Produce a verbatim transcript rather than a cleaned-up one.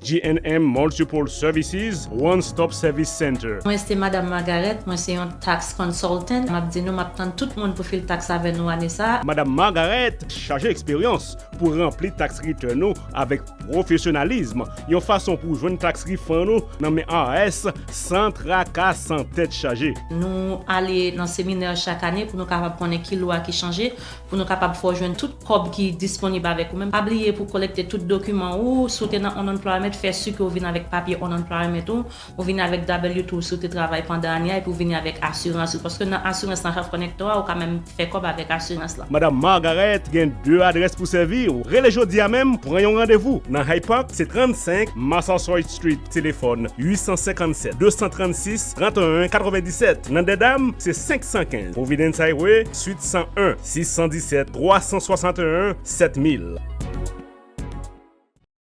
G N M Multiple Services, One Stop Service Center. Mwen se Madanm Margaret, mwen se yon tax consultant. M ap di nou, m ap tann tout moun pou fil tax avè nou ane sa a. Madanm Margaret chaje eksperyans pou ranpli tax return ou avèk pwofesyonalizm, yon fason pou jwenn tax refund ou nan men I R S san traka, san tèt chaje. Nou ale nan seminè chak ane pou nou kapab konnen ki lwa ki chanje, pou nou kapab fè w jwenn tout kòb ki disponib avèk ou menm. Pa bliye pou kolekte tout dokiman ou, si w te nan unemployment, fè si ke w vin avèk papye unemployment ou, ou vin avèk W two si w te travay pandan ane a, epi w vini avèk asirans ou. Paske nan asirans nan Health Connector a, ou ka menm fè kòb avèk asirans lan. Madanm Margaret gen de adrès pou sèvi w. Rele jodi a menm, pran yon randevou. Nan Hyde Park, se trannsenk Massasoit Street. Telefòn uit san senkannsèt, de san trannsis, trannteyen, katrevenndisèt. Nan Dedham, se senk san kenz. Providence Highway, suite san en, sis san disèt, twa san swasanteyen, sèt mil.